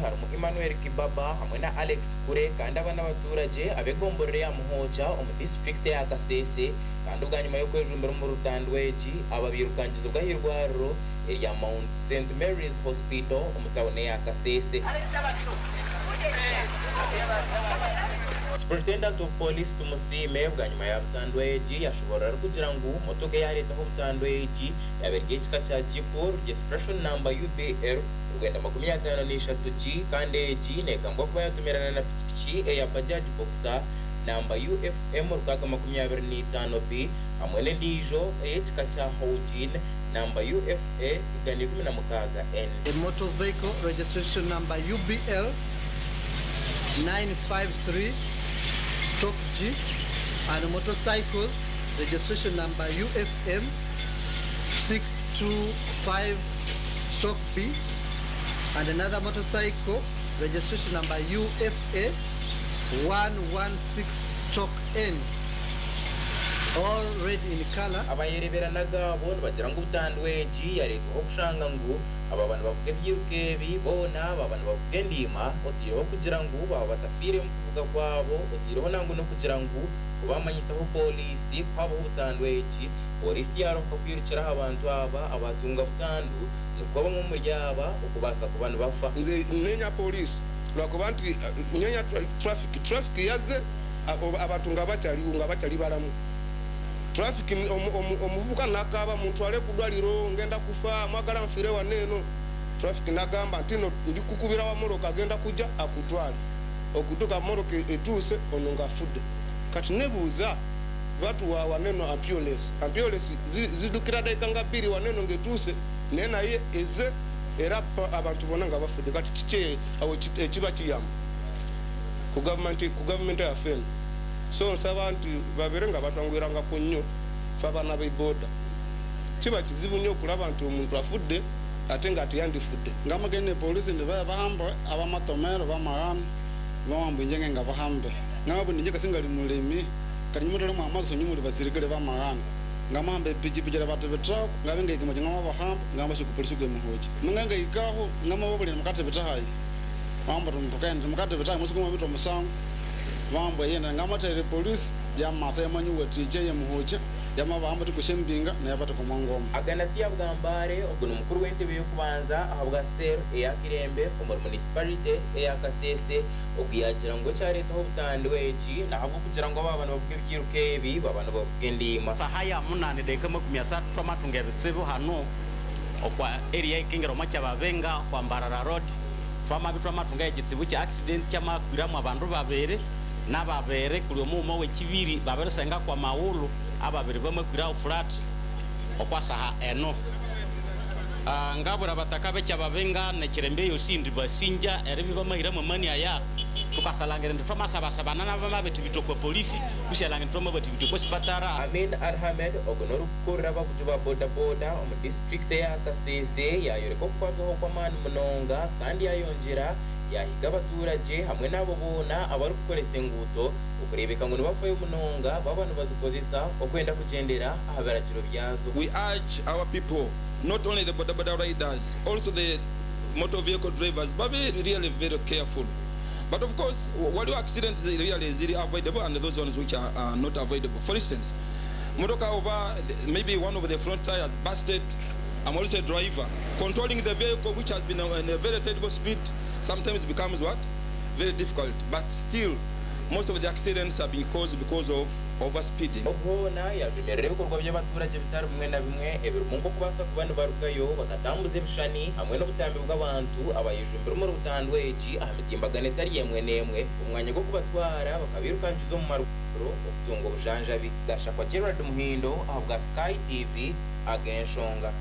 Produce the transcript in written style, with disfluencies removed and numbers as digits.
harimu Emmanuel Kibaba hamwe na Alex Kure kandi aba n'abaturagye ab'egomborora eya Muhokya omu disiturikiti eya Kasese kandi bwanyima y'okwejumbira omuri butandu egi aba bairukangizibwa ah'eirwariro erya Mount Saint Mary's Hospital omu tauni eya Kasese. Superintendent of Police Tumusiime bwanyima ya butandu egi yashoborora arikugira ngu motoka eyareetaho butandu egi yaaba eri ey'ekika kya Jeep registration number UBL 953G kandi egi negambwa kuba yatumirana na pikipiki eya Bajaj Boxer namba UFM 625B hamwe n'endiijo ey'ekika kya Haojin namba UFA 116N. A motor vehicle registration number UBL 953 stroke G and motorcycles registration number UFM 625 stroke B and another motorcycle registration number UFA 116 stroke N all red in colour. Abayereebera n'agaabo nibagira ngu butandu egi yareetwaho kushanga ngu ababa nibavuga ebyiruka ebi boona baaba nibavuga endiima oteireho kugira ngu baaba batafiire omu kuvuga kwabo oteireho nangwa n'okugira ngu kubamanyisaho pooriisi ku habaho butandu egi. Pooriisi tiyaarahuka kwirukira aha bantu aba abaatunga butandu nikwo bamwe omuri aba okubaasa kuba nibafa. Nze nenya police lwakuba nti nyenya traffic, traffic yaze abantu nga bakyaliwo nga bakyali balamu. Traffic omuvubuka nakaaba muntwale kudwaliro ngenda kufa mwagala nfire wano eno. Traffic nagamba ntino ndi kukubira wa moroka agenda kuja akutwale. Okutuka moroka etuuse ono nga afudde. Kati nebuuza batuwa wano eno ampules, ampules zidukira daika nga bbiri wano eno nga etuuse naye naye eze era abantu bona nga bafudde. Kati kiki awo ekiba kiyamba ku government yaffe eno? So nsaba nti babere nga batwanguyirangako nnyo ffe abaana be boda. Kiba kizibu nnyo okulaba nti omuntu afudde ate nga teyandifudde. Ngamagene polisi nibebahamba abamatomero bamaghana bawamba inje ngengabahambe ngabona inje kasi ngali mulimi kali inye mutali mwamakiso inye muli basirikale bamaghana ngamahamba epikipiki batibitaho ngabe ngahika moja ngamabahamba ngambasya oku polisi gwemuhoki ninga ngahikaho ngamababulira mukatibita hayi bamba tukaghenda mukatibita hayi musuku mwabita omusango bamba yenda ngamathayira epolisi yamasa yamanyiwathikya yemuhokya yamabahamba tikosya embinga nayabatheka omwa ngoma. Aganatia Bwambare, ogu ni mukuru w'entebe y'okubanza ahabwa cell eya Kirembe omuri munisiparite eya Kasese, ogu yaagira ngu ekyareetaho obutandu egi n'ahabw'okugira ngu abaaba nibavuga ebyiruka ebi baba nibavuga endiima. Saha ya munani daika 30 twamatunga ebitsibu hanu okwa area ekingira omwa Kyababenga okwa Mbarara road twamabi twamatunga ekitsibu kya accident kyamakwiramu abandu babiri nababiri kuli omughuma owekibiri babirisenga kwa maghulhu ababiri bamakwiraho flat okwa saha enu. Ngabura abataka b'Ekyababenga n'Ekirembe eyosi indi basingya eribya bamahiramu amani aya tukasalangira indi twamasabasabana nabamabithibitha okwa polisi kusyalangira indi twamabathibitha okwa sipatara. Amin Alhamed ogu n'orikukurira abavugi ba boda boda omu disiturikiti eya Kasese yayoreka okukwatwaho kw'amaani munonga kandi yayongyera yahiga abaturagye hamwe n'abo boona abarikukoresa enguuto okureebeka ngu nibafayo munonga baaba nibazikozesa okwenda kugyendera aha biragiro byazo. We urge our people, not only the boda boda riders, also the motor vehicle drivers babe really very careful. But of course, waliwo accidents really eziri avoidable and those ones which are, are not avoidable. For instance, motoka oba maybe one of the front tires busted, I'm also a driver. Controlling the vehicle which has been in a very terrible speed sometimes becomes what? Very difficult. But still, most of the accidents have been caused because of overspeeding. Ogu hoona yaajumirira ebikorwa by'abaturagye bitari bimwe na bimwe ebirimu nk'okubaasa kuba nibarugayo bakatambuza ebishushani hamwe n'obutambi bw'abantu abayejumbire omuri butandu egi aha mitimbagano etari emwe n'emwe omu mwanya gw'okubatwara bakabairukangiza omu marwariro okutunga obujanjabi. Gashakwa Gerald Muhindo ahabwa Sky TV, Ag'enshonga.